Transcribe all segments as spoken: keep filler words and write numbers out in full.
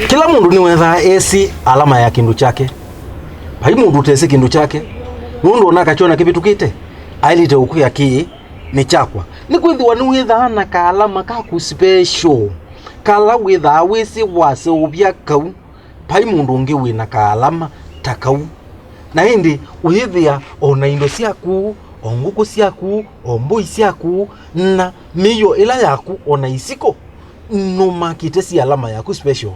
Kĩla mũndũ nĩwethaa esĩ alama ya kĩndũ kyake. Vai mũndũ ũtesĩ kĩndũ kyake, nũndũ ona akakyona kĩvĩtũkĩte, aĩlĩte ũkwĩa kĩĩ nĩ kyakwa. Nĩkwĩthĩwa nĩwĩthaa na kaalama kaku special, kala wĩthaa wĩsĩ waseũvya kau. Vai mũndũ ũngĩ wĩ na kaalama ta kau. Na ĩndĩ ũyĩthĩa o na indo syaku, o ngũkũ syaku, o mbũi syaku, na mĩio ĩla yaku, o na isikũ, nũmakĩte syĩ alama yaku special.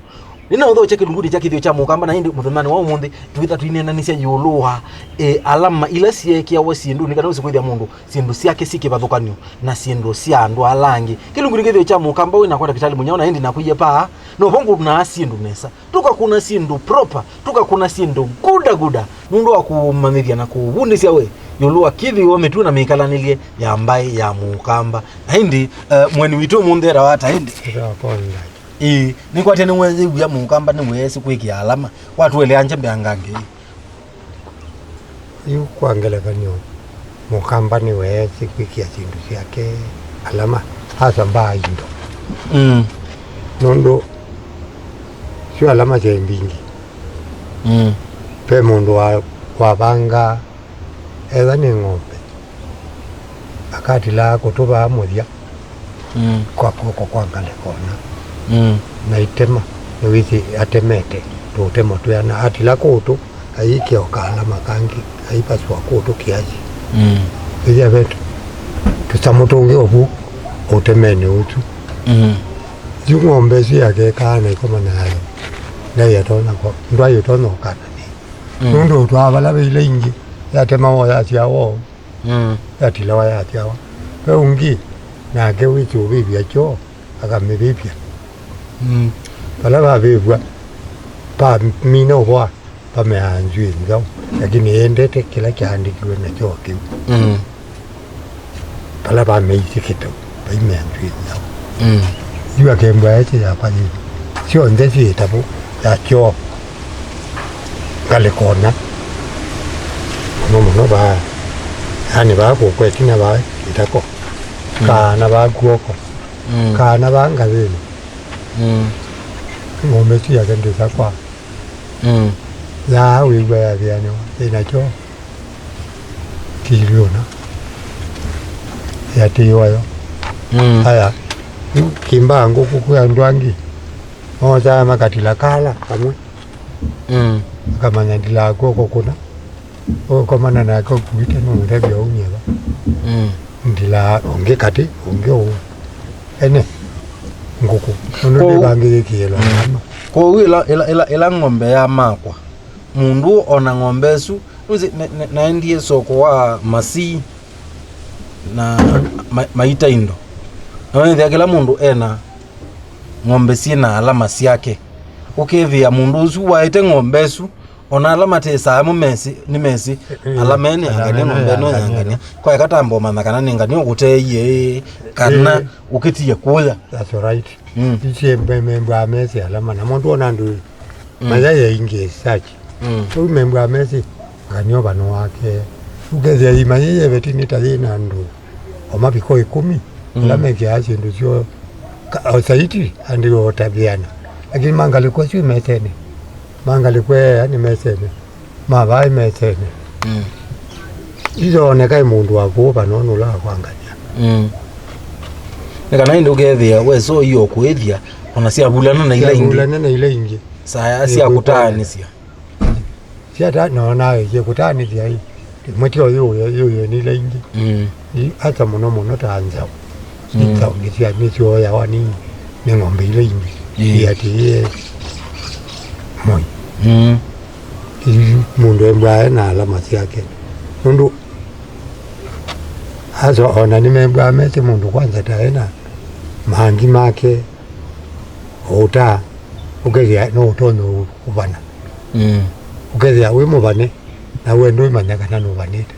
Nĩnaũthokya kĩlungunĩ kya kĩthĩo kya mũkamba, na ĩndĩ mũthenyanĩ wa ũmũnthĩ twĩtha tũineenanĩsya ĩũlũ wa, e, alama ila syeekĩawa syĩndũnĩ, kana wĩsĩ kwĩthĩa mũndũ syĩndũ syake syĩ kĩvathũkany'o na syĩndũ sya andũ ala angĩ. Kĩlungunĩ kĩthĩo kya mũkamba wĩ nakwa ndakĩtalĩ mũnyao, na ĩndĩ nakwĩie paa, novo ngũnaa syĩndũ nesa. Tũkakũna syĩndũ proper, tũkakũna syĩndũ guda guda, nũndũ wa kũmanyĩthya na kũvundĩsya we ĩũlũ wa kĩthĩo, mĩtuo na mĩkalanĩlye ya mbaĩ ya mũkamba. Na ĩndĩ, eh, mũeni witũ ũmũnthĩ etawa ata ĩndĩ? Etawa Paul Ndaki. Ĩĩ, nĩkwatya nĩweeyĩw'a mũkamba nĩweesĩ kwĩkĩa alama. Watũelea nje mbeangange ĩĩ. Yu kwa ngelekany'o, mũkamba nĩweesĩ kwĩkĩa syĩndũ syake alama, asambaa indo. Mm. Nũndũ syo alama syaĩ mbingĩ. Mm. Ve mũndũ wa, wavanga, etha nĩ ng'ombe, akatilaa kũtũvaa mũthya. Mm. Kwa kw'oko kwa ngalĩko na, mm, na itema, nĩwĩsĩ atemete tũũtemo twĩana, atila kũũtũ, ayĩkĩa o kaalama kangĩ, aipasua kũũtũ kĩasi. Mm. Ĩthĩa ve tũ-, tũsamũ tũngĩ ovu ũtemenĩ ũsu. Mm. Yu ng'ombe ĩsu yakekaa na ĩkomana nayo, ndaĩ atonya kwa, ndwaĩ ũtonya ũkana nĩ. Mm. Nũndũ ũtwaa vala ve ila ingĩ, yatema woo yasya woo. Mm. Yatilawa yatyawa. Ve ũngĩ, nake wĩsĩ ũvĩvya kyoo, akamĩvĩvya. Mm. Vala vavĩvw'a, vamina ũvoa, vameaa nzw'ĩ nzaũ, lakini ĩendete kĩla kyaandĩkiwe na kyoo kĩu. Mm. Vala vameisye kĩtau, vaimea nzw'ĩ nzaũ. Mm. Yu akembwa ĩsĩ yakwa yĩĩ, syonthe syĩ ĩtavũ ya kyoo ngalĩko na. Mũno mũno vaa, yani vaa kũkwa ĩtina vaa ĩtako. Mm. Kana vaa kw'oko. Mm. Kana vaa ngathĩnĩ. Mm. Ng'ombe ĩsu yake ndĩsa kwa. Mm. Yaa wĩw'a yathĩanĩwa, ĩna kyoo. Kĩilyũna. Yatĩĩwa yo. Mm. Aya, yu kĩmbaa ngũkũ kwĩ andũ angĩ. Mosaa makatila kala kamwe. Mm. Akamanya ndilaa kw'oko kũna. Ũkomana nake ũkuĩte nũmũtavya ũu nyeva. Mm. Ndilaa ũngĩ katĩ, ũngĩ ũu. Ene ngũkũ. Nũndũ kwoou ndĩvangĩĩkĩĩlwa. Mm. Kana. Kwoou ĩla, ĩla, ĩla, ĩla ng'ombe yamakwa, mũndũ ona ng'ombe ĩsu, nũsĩ, ne-, ne-, naendie soko wa Masii na ma-, maita indo. Na wethĩa kĩla mũndũ ena ng'ombe syĩ na alama syake. Ũkethĩa mũndũ ũsu waĩte ng'ombe ĩsu, ona ala matĩsaa mo mesĩ, nĩ mesĩ, eh, eh, ala mene ala angania mene ng'ombe ĩno ya angania. Kwa eka tamba ũmanya kana nĩ ngania ũkũteie, kana, eh, ũkĩtie kũya. That's right. Mm. Isie mbe-, membwa mesĩ alama, na mũndũ ona andũ, mm, mayaye ingĩ search. Mm. Ũu membwa mesĩ, ngania ũvano wake. Ũkethĩa imanye yevetinĩ ta yĩna andũ, o maviko ĩkũmi, mm, ala mekĩaa syĩndũ syoo, ka-, o saiti, andũ o ta vĩana. Lakini mangalĩko asu mesene. Mangalĩko ea nĩ mesene. Mavaĩ mesene. Mm. Isooneka ĩ mũndũ wa kũũ vano nũla wa kwangania. Mm. Nĩ kana ĩndĩ ũkethĩa wesoo iyo kũĩthya, ona syavulana na ila ingĩ. Syavulana na ila ingĩ. Saya sya kũtaanĩsya. Syata, no, nayo syĩkũtaanĩthya ĩ, ĩmwe ti o yũyo, yũyo nĩ ila ingĩ. Mm. Ĩ, ata mũno mũno ta nzaũ. Mm. Nzaũ nĩsya-, nĩsyoyawa nĩ, nĩ ng'ombe ila ingĩ. Mm. Ĩ atĩĩe moi. Mm. Ĩ, mũndũ embwae na alama syake. Nũndũ aso ona nĩmembwaa mesĩ mũndũ kwanza ta ena maangi make. Ũtaa, ũkethĩa no ũtonya ũ-, ũvana. Mm. Ũkethĩa wĩ mũvane, na we ndũimanya kana nũvanĩte.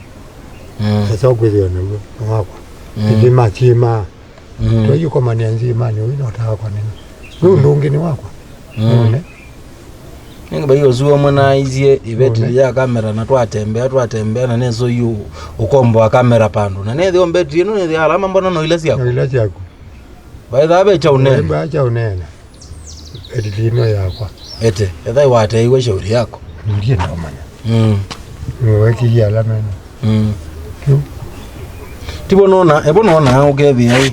Mm. Sasa ũkwĩthĩwa naw'o, nĩ wakwa. Mm. Ĩthima syĩmaa. Mm. Twaiũkomania nzĩmanĩ, ũyũ no ta wakwa nene. Ũyũ, mm, ũndũ ũngĩ nĩ wakwa. Mm. None. Nĩngai ũsu ũmwe naaisye ĩvetili, one, ya kamera, na twatembea, twatembea, na nĩsũi ũ-, ũkomboa kamera pandũ. Na nĩthĩo mbetili ĩno, nĩthĩo alama mbona no ila syaku. No ila syaku. Vaĩthaa ve kyaũneena. Vaĩthaa kyaũneena. Ĩtiti ĩno yakwa. Ete, ethai wateeiwe shauri yako. Ndiye ndomanya. Mm. Nĩwekirie ala mena. Mm. Kĩu. Tivo nona, evo nona ũkethĩa ĩ.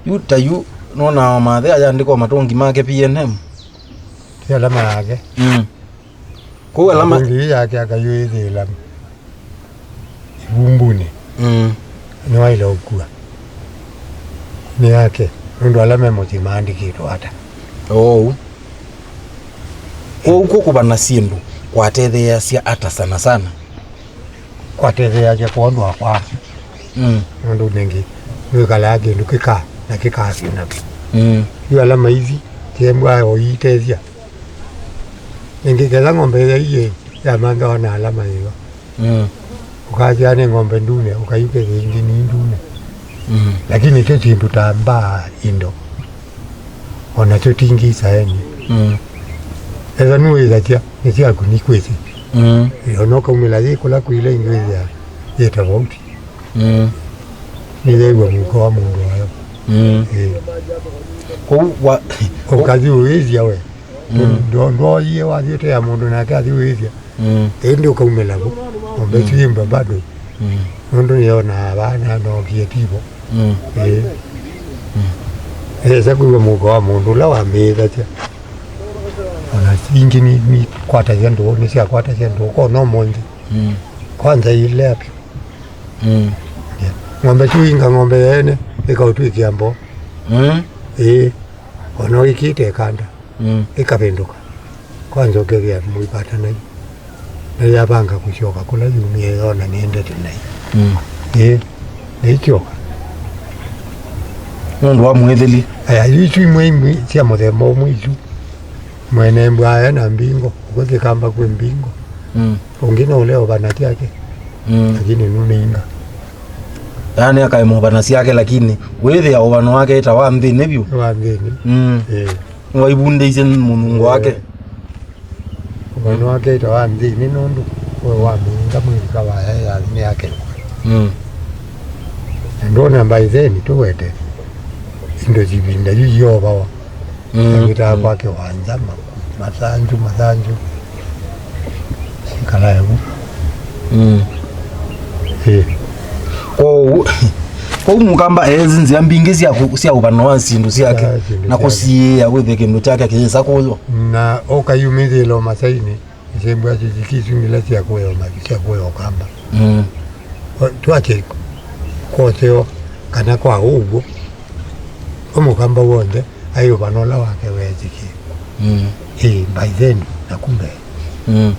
Yu ta yu, nona mathe ayandĩkwa matongi make P N M. Ti alama yake. Mm. Kũu alama. Matongi yake akayũĩthĩla ivumbunĩ. Mm. Nĩwaĩle ũkua. Nĩ yake. Nũndũ ala me mũsyĩ maandĩkĩtwe ata. Oou. Kwoou kũkũvana syĩndũ kwatetheeasya ata sana sana? Kwatetheeasya kwondũ wa kwaa. Mm. Nũndũ nĩngĩ nĩwĩkalaa kĩndũ kĩkaa na kĩkaasina vyũ. Mm. Yu ala maithi kĩembwa oiitethya. Nĩngĩ ketha ng'ombe yaiye yamanthawa na ala mayĩwa. Mm. Ũkasya nĩ ng'ombe ndune, ũkaiũkethya ingĩ nĩ ndune. Mm. Lakini kyo syĩndũ ta mbaa indo, o nakyo ti ngi saeni. Mm. Ethwa nĩwĩthasya, nĩ syaku nĩkwĩsĩ. Mm. Ona ũkaumĩla yĩ kũla kwĩla ingĩ wĩthĩa yĩ tofauti. Mm. Nĩyew'a mũuko wa mũndũ wayo. Mm. Ĩĩ. Kwoou wa- Ũkathi ũwĩthya we. Mm. Ndo- ndwoyie wathiĩte ya mũndũ nake athi wĩthya. Mm. Ĩndĩ ũkaumĩla vu. Ng'ombe Mm. isu yĩmba bado. Mm. Nũndũ nĩyonaa vaa nanokie tivo. Mm. Ĩĩ. Mm. Esa kwĩw'a mũuko wa mũndũ ũla wamĩĩthasya. Ona ingĩ nĩ- nĩkwatasya ndũũ, nĩsyakwatasya ndũũ, kona ũmũnthĩ. Mm. Kwanza ilea vyũ. Mm. Yeah. Ng'ombe tu inga ng'ombe yeene ĩkaũtwĩkĩa mboo. Mm. Ĩĩ. Ona wĩkĩte kanda. Mm. Ĩkavĩndũka. Kwanza ũkethĩa mũivata nayo. Na yavanga kũsyoka kũla yumie yona nĩendete nayo. Mm. Ĩĩ, nĩikyoka. Nũndũ wa mwĩthĩli. Aya, isu imwe imwe sya mũthemba ũmwe isu. Mwene mbwaya na mbingo, ũkũthi kamba kwĩ mbingo. Mm. Ũngĩ no ũle ũvana syake. Mm. Lakini nũnĩinga. Yaani akae mũvana syake, lakini wĩthĩa ũvano wake ĩta wa nthĩnĩ vyũ. Wa nthĩnĩ. Mm. Ĩĩ. Nĩwaivundĩisye mũnungo wake. Ũvano wake ĩta wa nthĩnĩ nũndũ we wamĩinga mwĩlika waya yathi nĩ yake. Mm. Na ndwona by then tũwete indo ivinda yu iovawa. Mm. Angĩtaa kwa kĩwanja, ma- mathanju, mathanju. Sikalae vu. Mm. Ĩĩ. Kwoou, kwoou Mũkamba eesĩ nzĩa mbingĩ sya kũ- sya ũvano wa syĩndũ syake, sya syĩndũ na syake, kũsiĩĩa wĩthĩe kĩndũ kyake kĩyĩsa kũywa. Na ũkayumĩthĩla ũmasainĩ, isembo acio ikisu nĩla sya kũya ũma- sya kũya ũkamba. Mm. O- twake koseo kana kwa ũw'o, o Mũkamba w'onthe aĩ ũvano ũla wake weetĩkĩe. Mm. Ĩĩ, by then, na kumbe. Mm.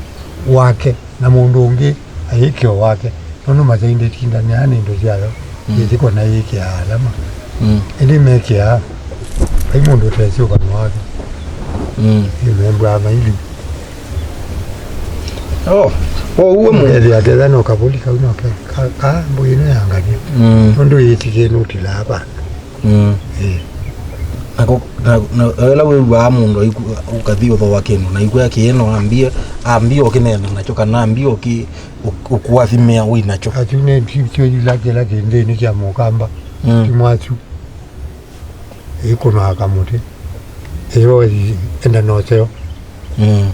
Wake, na mũndũ ũngĩ ayĩkĩo wake, nũndũ masaindĩtindanĩaa nĩ indo syayo, mm, yĩthikwa na yĩkĩaa alama. Mm. Ĩndĩ mekĩaa, vai mũndũ ũtesĩ ũvano wake. Mm. Ĩĩ, membwaa maili. Oh, oh, uwe mu- Ethĩa ketha no kavuli kau no ke- ka- ka mbũi ĩno ya ngania. Mm. Nũndũ yĩtikĩe nũtilaa va. Mm. Ĩĩ. Na ko- na- na ĩla wĩw'aa mũndũ aiku- ũkathi ũthooa kĩndũ na ikwĩa kĩĩ no ambie, ambie ũkĩneena nakyo kana ambie ũkĩ- ũ- ũkũathimĩa wĩ nakyo. Asu nĩ ti- tio ila kĩla kĩ nthĩnĩ kya Mũkamba. Mm. Ti mwasu. Ĩkũnaa kamũtĩ. Ĩyo enda noseo. Mm.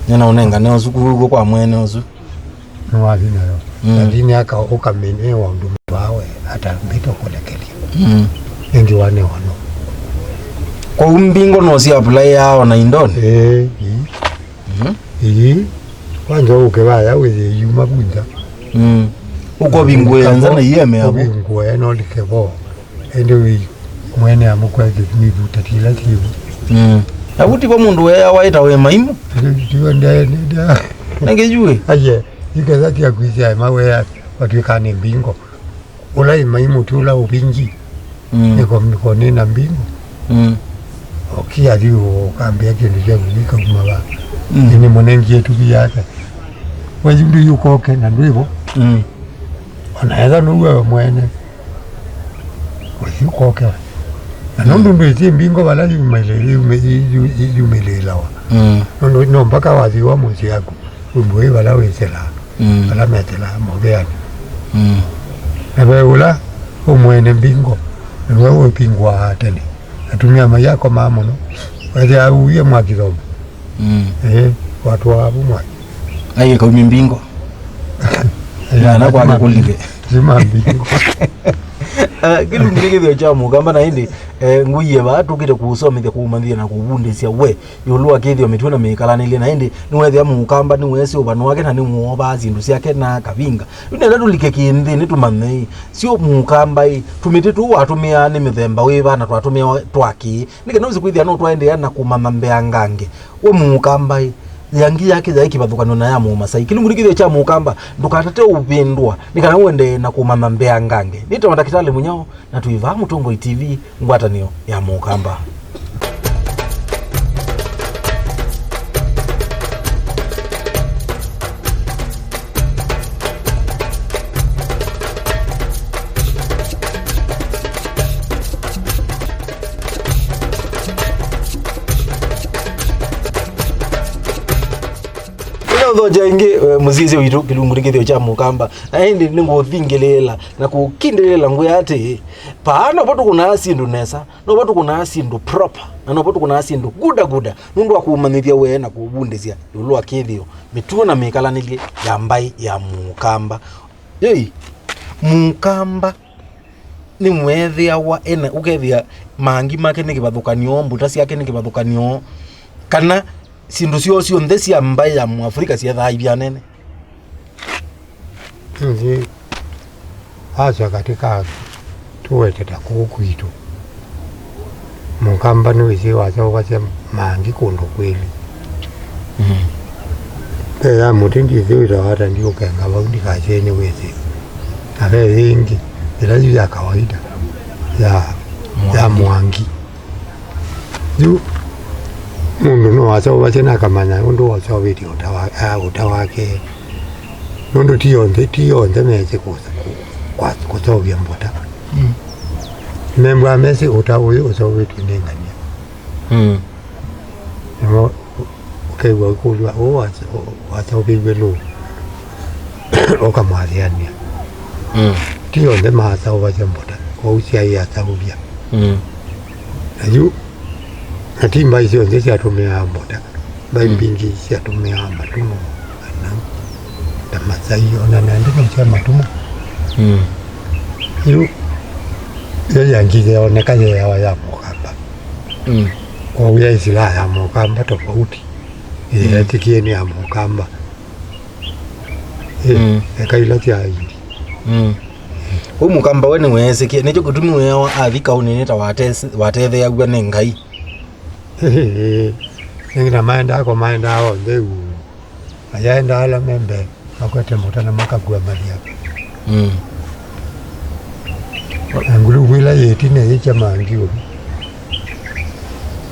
Nĩna ũnengane ũsu kuw'o kwa mwene ũsu. Nĩwathi nayo. Mm. Lakini aka ũkamĩnĩwa ũndũ mwawe atambĩte kũlekelya. Mm. Ĩngĩ wanewa no. Kwoou mbingo no sya apply yao na indoni? Ĩĩ, ii. Mhm. Ii. Kwanza ũke vaya wĩthĩe yuma vu nza. Mm. Ũkovingũĩa nza na iemea vo. Ũvingũe no like vo. Ĩndĩ wĩ mwene amũkwete nĩvuta tila tivu. Mm. Na vu tivo mũndũ weeawa ĩtawe maimu. Tiwe ndene nda. Nangĩ yuĩ. Aye, iketha tia kwĩsya ema wea watwĩka nĩ mbingo. Ũla ĩ maimu ti ũla ũvingi. Mm. Nĩko nĩko nĩ na mbingo. Mm. Okia thiu ũkambĩa kĩndũ kya kũvika kuma va. Mm. Nĩ mũnengie tuvi yake. Wayundu yukoke na ndwĩvo. Mm. Ona etha nũwe we mwene. Ũthi ũkoke we. Na nũndũ ndwĩsĩ mbingo vala yumĩlĩ- yumĩ- yu- yu- yumĩlĩlawa. Mm. Nũndũ no mpaka wathiwa mũsyĩ yaku. Wĩmbũĩ vala wĩsĩlaa. Mm. Vala mesĩlaa mũvĩanĩ. Mm. Na ve ũla ũmwene mbingo, nĩwe ũpingũaa tene. Atumĩa mai akomaa mũno. Wethĩa auie mwaki thomo. Mm. Eh, watwaa vu mwaki. Aye kaumi mbingo. Na, na kwake kulike. Sima mbingo. Ah, kĩlungu nĩ kĩthĩo kya mũkamba na ĩndĩ, eh, ngũie vaa tũkĩte kũũsomethya, kũũmanyĩthya na kũvundĩsya we ĩũlũ wa kĩthĩo, mĩtuo na mĩkalanĩlye, na ĩndĩ nĩweethĩa mũkamba nĩweesĩ ũvano wake na nĩwovaa syĩndũ syake na kavinga. Yu nenda tũlike kĩnthĩnĩ tũmanye-ĩ, syo mũkamba-ĩ, tũmĩtĩ tũu watũmĩaa nĩ mĩthemba wĩva na twatũmĩawa twa kĩĩ, nĩ kana ũsĩ kwĩthĩa no twaendeea na kũmanya mbeangange. We mũkamba-ĩ, yangi yake yaĩ kĩvathũkany'o na ya mũmasai? Kĩlungu nĩ kĩthĩo kya mũkamba, ndũkatate ũvĩndũa, nĩ kana ũendee na kũmanya mbeangange. Nĩtawa Ndakĩtalĩ Mũnyao, na twĩ vaa Mũtongoi T V, ngwatanĩo ya mũkamba. Ĩla ũthokya ĩngĩ, eh, mũsyaĩĩsya witũ, kĩlungu nĩ kĩthĩo kya mũkamba, na ĩndĩ nĩngũthingĩlĩĩla na kũkindĩlĩĩla ngwĩa atĩĩ, paa novo tũkũnaa syĩndũ nesa, novo tũkũnaa syĩndũ proper, na novo tũkũnaa syĩndũ guda guda, nũndũ wa kũũmanyĩthya we na kũũvundĩsya ĩũlũ wa kĩthĩo, mĩtuo na mĩkalanĩlye ya mbaĩ ya mũkamba. Yei, mũkamba nĩweethĩawa ena, ũkethĩa mangi make nĩ kĩvathũkany'o, mbuta syake nĩ kĩvathũkany'o, kana syĩndũ syoo syonthe sya mbaĩ ya Mũafrika syethaa ivyanene. Nthĩ asya katĩ ka tũweteta kũu kwitũ. Mũkamba nĩwĩsĩ waseũvasya mangi kũndũ kwĩlĩ. Mm. Ve ya mũtĩ ndĩsĩ wĩtawa ata, ndiũkenga vau ndikasye nĩwĩsĩ. Na ve yĩngĩ, ĩla yu ya kawaida, ya, ya mwangi. Yu mũndũ no waseũvasya na akamanya ũndũ waseũvĩtye ũta wa-, a, ũta wake. Nũndũ ti onthe, ti onthe mesĩ kũsa-, kwa-, kũseũvya mbuta. Mm. Membwa mesĩ ũta ũyũ ũseũvĩtw'e nĩ ngania. Mm. Nĩmo ũkew'a ũkũlw'a, "Ũũ wase-, ũ-, waseũvĩw'e nũũ?" Ũkamwathĩanĩa. Mm. Ti onthe maseũvasya mbuta, kwoou syaĩ aseũvya. Mm. Na yu, na ti mbaĩ syonthe syatũmĩaa mbuta. Mbaĩ, mm, mbingĩ syatũmĩaa matumo, kana ta masai, ona nandi no sya matumo. Mm. Yu, yo yangi yeoneka yeawa ya mũkamba. Mm. Kwoou yaĩ silaha ya mũkamba tofauti. Mm. Ĩyetĩkie nĩ ya mũkamba. Ĩ, mm, eka ila sya Aindi. Mm. Kwoou mũkamba we nĩweesĩkie, nĩkyo kĩtumi weewa athi kaũnĩ nĩ ta wates-, watetheeaw'a nĩ Ngai. Ĩĩ, ĩngĩ na maendaa ko maendaa onthe uu. Mayaendaa ala me mbee, makwete mbuta na makakua mathia. Mm. Na nguluvu ĩla yĩ ĩtina yĩkya mangi ũu.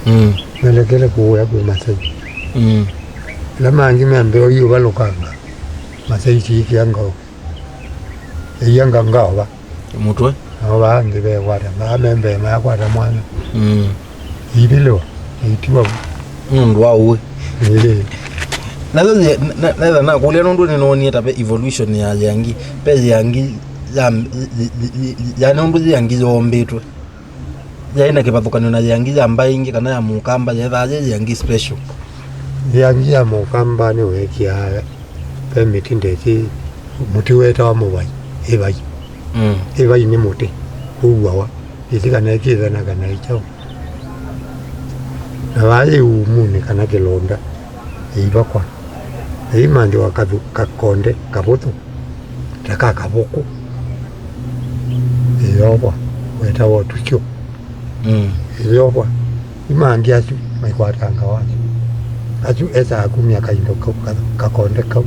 Mm. Melekele kũũya kwĩ masai. Mm. Ĩla mangi me mbee ũiũvalũkanga, masai siĩkĩa ngoo. Ĩianga ngaova. Mũtwe. Nao vaa nthĩ vekwata, vaa me mbee mayakwata mwana. Mm. Ivilĩwa, itiwa vu. Nũndũ wa ũĩ. Ĩĩ. Nayo ye-, na-, na-, naitha nakũlya nũndũ nĩnoonie ta ve evolution ya yangi, ve yangi ya, ya, ya, ya nũndũ yangi yoombĩtwe. Yaĩ na kĩvathũkany'o na yangi ya mbaĩ ingĩ kana ya mũkamba, yethaa yĩ yangi special. Yangi ya mũkamba nĩweekĩaa ve mĩtĩ ndesĩ, mũtĩ wetawa mũvai, ĩvai. Mm. Ĩvai nĩ mũtĩ ũuawa, ĩsĩ kana ĩkĩthana kana ĩkyaũ. Na vaa yĩ umunĩ kana kĩlonda, ĩivakwa. Ĩimanthĩwa kathu-, kakonde kavũthũ, ta ka kavũkũ. Ĩyovwa, wetawa ũtukyo. Mm. Ĩyovwa, imangi asu maikwatanga wasu. Asu esaa kumya kaindo kau, ka-, kakonde kau.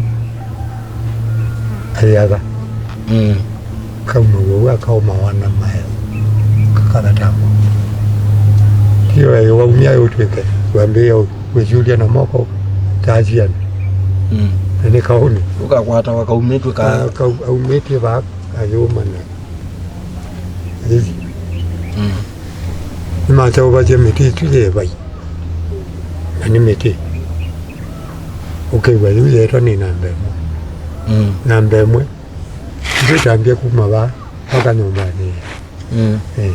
Ayatha. Mm. Kauma wau akaũmawa na maĩ, kakathatangwa. Tiyo waumya ũtwĩke, wambĩĩa kwĩsyũlya na moko ta syana. Mm. Na nĩ kaũnĩ. Ũkakwatawa kaumĩtw'e ka- Ka-, kau-, aumĩtye vaa kayũma na. Ĩĩ. Mm. Nĩmaseũvasya mĩtĩ ĩsu yĩ vai. Na nĩ mĩtĩ. Ũkew'a yu yeetwa nĩ namba ĩmwe. Mm. Namba ĩmwe. Ndĩtambya kuma vaa mpaka nyũmbanĩ. Mm. Eh.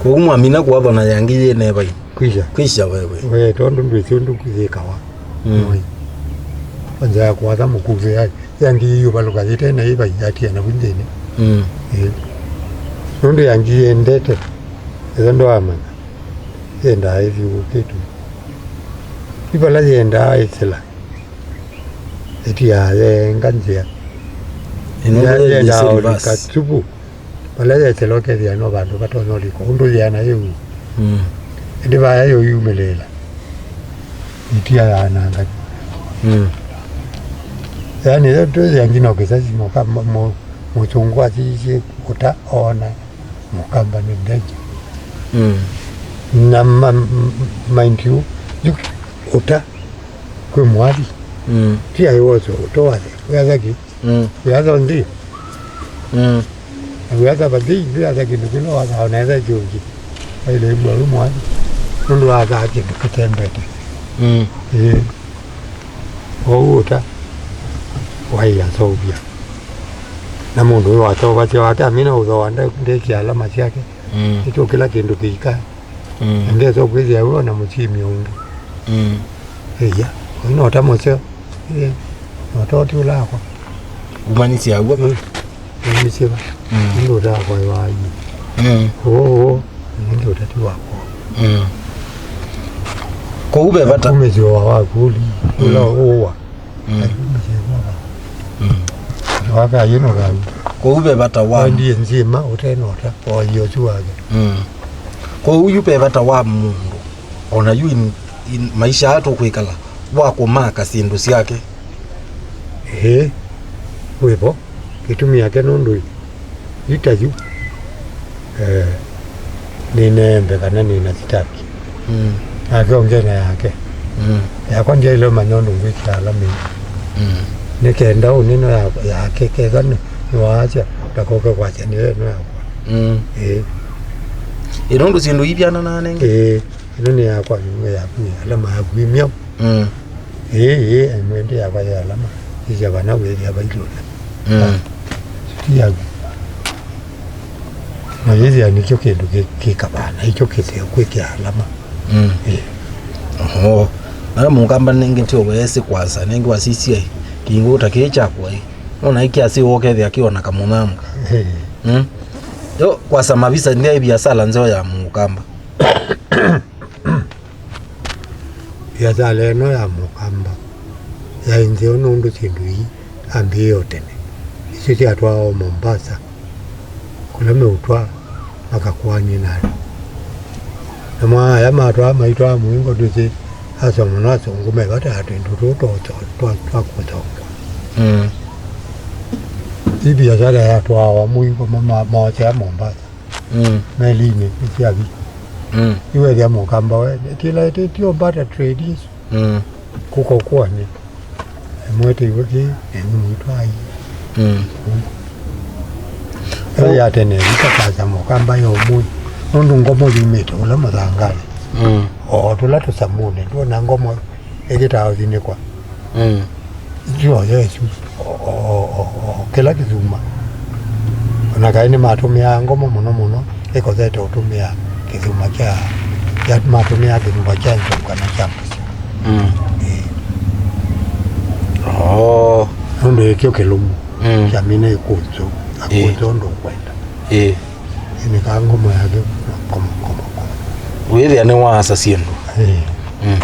Kwoou mwamina kũathwa na yangi yĩ ne vai? Kwisha. Kwisha wewe. We, tondũ ndwĩsĩ ũndũ yĩkawa. Mm. Oi. Kwanza ya kwatha mũkuvi ya, ya ngi yĩũvalũka yĩte na ĩva yatia na vunjĩnĩ. Mm. Eh. Nũndũ ya ngi yendete, ĩthe ndwamanya. Yendaa ĩthiũũkĩtwe. Ĩvala yendaa ĩsĩla. Ĩtiaa yenga nzĩa. Ĩno nĩ yendaa reverse. Ũlika tuvu. Vala yesĩla ũkethĩa no vandũ vatonya ũlika ũndũ yĩana yĩu. Mm. Ĩndĩ vaya yũyumĩlĩĩla. Ĩtia yaanangani. Mm. Yaani, yo twĩthĩa ngina ũkĩsasi mũka, mũ-, mũ-, mũsũngũ asisye ũta oona mũkamba nĩ danger. Mm. Na ma-, m-, mind you, yu ũta kwĩ mwathi. Mm. Ti aiwoso ũta wathe. Wĩatha kĩ? Mm. Wĩatha nthĩ. Mm. Na wĩatha vathĩ, ndwĩatha kĩndũ kĩla watha, ona etha kĩũngĩ. Waile ĩmwe wĩ mwathi. Nũndũ wathaa kĩndũ kĩtembete. Mm. Ĩĩ. Kwoou ũta waiaseũvya. Na mũndũ ũyũ waseũvasya wake amina ũthooa nde-, ndekĩa alama syake. Mm. Nĩkyo kĩla kĩndũ kĩika. Mm. Na ndesa kwĩthĩa wĩ ona mũsyĩmi ũngĩ. Mm. Ĩia, ũyũ no ta mũseo. Ĩĩ, no ta ũti ũlakwa. Umanyĩsya w'o. Mm. Umanyĩsye va? Mm. Nũndũ ũtakwa wa yu. Mm. Ũũ, ũũ, nũndũ ũtati wakwa. Mm. Kwoou ve vata. Kumĩsyo wa wakuli, ũla Mm. ũwa. Mm. Akumĩsye wa. Mm. Waka yino galu. Kwoou ve vata wa. Wendie nzima, ũtenota, o yosu wake. Mm. Kwoou yu ve vata wa mũndũ. Ona yu in, in maisha aa tũkwĩkala, wa kũmaka syĩndũ syake. Ĩĩ, wĩvo. Kĩtumi yake nũndũ yu ta yu, eh, nĩneembe kana nĩna sitaki. Mm. Nake ongena yake. Mm. Yakwa ndyaĩle ũmanya ũndũ ngwĩkĩa ala mĩĩ. Mm. Nĩ kenda ũnĩno ya, yake ketha nĩ, nĩwaasya ndakoke kwasya nĩyo ĩno yakwa. Mm. Ĩĩ. Ĩ nũndũ syĩndũ ivyananaa nenge. Ĩĩ. Ĩno nĩ yakwa, nĩ yaku, nĩ ala mayaku imyau. Mm. Ĩĩ, ĩĩ, ĩmwe ndĩ yakwa ya alama. Ĩsya vana wĩthĩa vailũla. Mm. Ti yaku. Na yĩthĩa nĩkyo kĩndũ kĩ-, kĩkavaa, na ikyo kĩseo kwĩkĩa alama. Mm. Ĩĩ. Oho. Ala mũkamba nenge tio weesĩ kwasa, nenge wasisye, kĩngũ ta kĩĩ kyakwa ĩ. Nona ĩkĩasĩ wokethĩa kĩona kamũnyamu. Ĩĩ. Mm. Yo, kwasa mavisa ndyaĩ viasala nzeo ya mũkamba. Viasala ĩno ya mũkamba yaĩ nzeo nũndũ syĩndũ ii ambĩĩe o tene. Isu syatwawa o Mombasa, kũla meũtwaa makakũanĩe na andũ. Namo aya matwaa maitwaa mũingo twĩsĩ asoma na asũngũ me vata ya twĩndũ tũũ twa, twa, twa, twa kũsongwa. Mm. Ĩ viasala yatwaawa mũingo ma, ma, moosea Mombasa. Mm. Melinĩ, nĩ syathi. Mm. Iwethĩa mũkamba we, kĩla ĩtĩtio barter trade isu. Mm. Kũka ũkũanĩ. Ĩmwe ĩtĩiwe kĩ, ĩmwe mũitwai. Mm. Mm. Ĩla ya tene, ĩkakasa mũkamba ya ũmũĩ. Nũndũ ngomo yumĩte ũla mũthanganĩ. Mm. O tũla tũsamũnĩ, ndwona ngomo ĩkĩtaa ũthinĩkwa. Mm. Ithyĩ o Yesũ, o, o, o, o, o kĩla kĩthuma. Ona kaĩ nĩmatũmĩaa ngomo mũno mũno, ĩkothete ũtũmĩa kĩthuma kya, kya, matũmĩaa kĩthuma kya nzou kana kya mbũsĩ. Mm. Ĩĩ. Oh. Nũndũ ĩkyo kĩlũmu, mm, kyamina ĩkũnzũ, ĩĩ, akũnzũ ũndũ ũkwenda. Ĩĩ. Ĩnĩkaa ngomo yake, ngomo, ngomo, ngomo. Wĩthĩa nĩwaasa syĩndũ. Ĩĩ. Mm.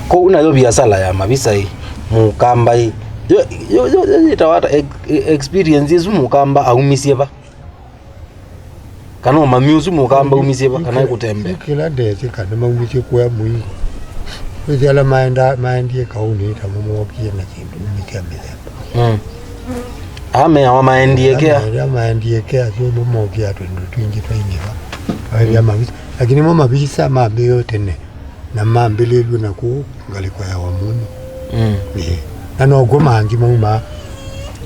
Kwoou nayo viasala ya mavisa ĩ, mũkamba ĩ, yo, yo, yo, yo yĩtawa ata, ex-, e-, experience ĩsu mũkamba aumisye va? Kana ũmanyi ũsu mũkamba aumisye va, kana ĩkũtembea? Kĩla ndesĩ kana maumisye kũya mũingo. Wĩsĩ ala maenda, maendie kaũnĩ tamo mookie na syĩndũ nini sya mĩthemba. Mm. Aa meawa maendie kea. Aa maendie kea, sio mo mokia twĩndũ twingĩ twaingĩva. Aĩthĩa, mm, mavisa. Lakini mo mavisa mambĩĩo tene, na mambĩlĩlw'e na kũu ngalĩko ya Wamuni. Mm. Ĩĩ. Na nokw'o mangi maumaa.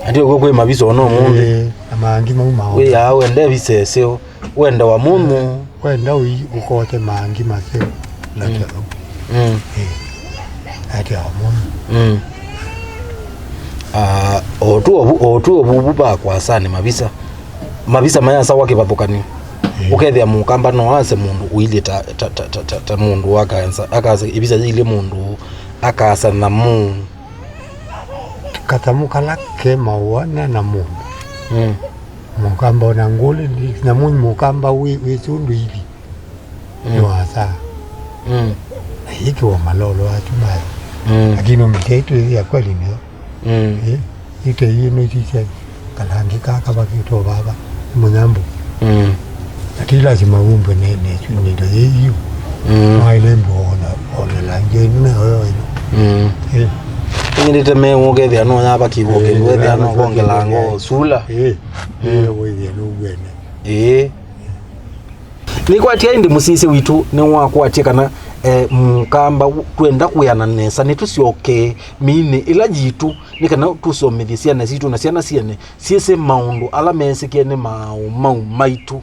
Ati ũkw'o kwĩ mavisa ona ũmũnthĩ. Ĩĩ, na mangi maumaa. Wĩaa wende visa ĩseo. Wenda wa mũndũ. Wenda ũi ũkote mangi maseo na, mm, kĩthũ. Mm. Eh, ati wa mũndũ. Mm. Ah, o tu ovu, o tu ovu, ovu va kwasani mavisa. Mavisa mayasawa kĩvathũkanio. Ũkethĩa mũkamba no ase mũndũ ũilyĩ ta, ta, ta, ta, ta, ta mũndũ wa kansa, akasa ĩvisa yĩilyĩ mũndũ, akasa nyamũ. Katamũ kala ke maũa na, na mũndũ. Mm. Mũkamba ona ngũlĩ, nyamũ mũkamba wĩ, wĩ syũndũ ithi. Mm. Nĩ wasaa. Mm. Na yĩkĩwa malolo asu mayo. Mm. Lakini ũmĩtyaitũ ĩthĩa kweli nĩyo. Mm. Eh, ite yĩĩ nĩsisya kalangi kaka vakĩtwo vava mũnyambu. Mm. Na ti lasima umbwe nĩ, nĩ, nĩ ndo yĩĩ yu. Mm. Mwaĩle mbu ona, ona langi ĩno nayo ĩno. Mm. Eh. Ĩngĩ nĩte meũ ũkethĩa no yava kĩw'o kĩw'o ethĩa no kongelanga sula. Eh. Mm. Eh, wĩthĩa nũwene. Eh. Nĩkwatya ĩndĩ mũsisya witũ nĩwakwatya kana, eh, mũkamba w-, twenda kwĩana nesa, nĩtũsyokee mĩinĩ ĩla yitũ, nĩ kana tũsomethye syana sitũ na syana syene syĩsĩ maũndũ ala meesĩkĩe nĩ maaũ mau maitũ,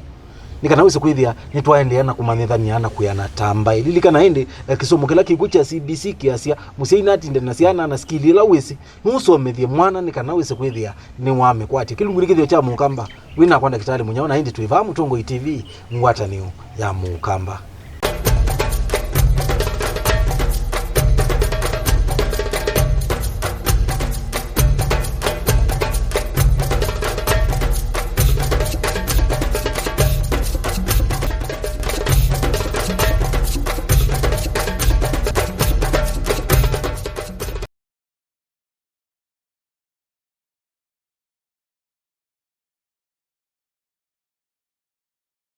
nĩ kana wĩse kwĩthĩa nĩtwaendeea na kũmanyĩthany'a na kwĩana ta mbaĩ. Lilikana ĩndĩ, eh, kĩsomo kĩla kĩkw'ũ kya C B C kĩasya, mũsyai natinde na syana na skili ĩla wĩsĩ, nũsomethye mwana nĩ kana wĩse kwĩthĩa nĩwamĩkwatya. Kĩlungu nĩ kĩthĩo kya mũkamba. Wĩ nakwa Ndakĩtalĩ Mũnyao, na ĩndĩ twĩ vaa Mũtongoi T V, ngwatanĩo ya mũkamba.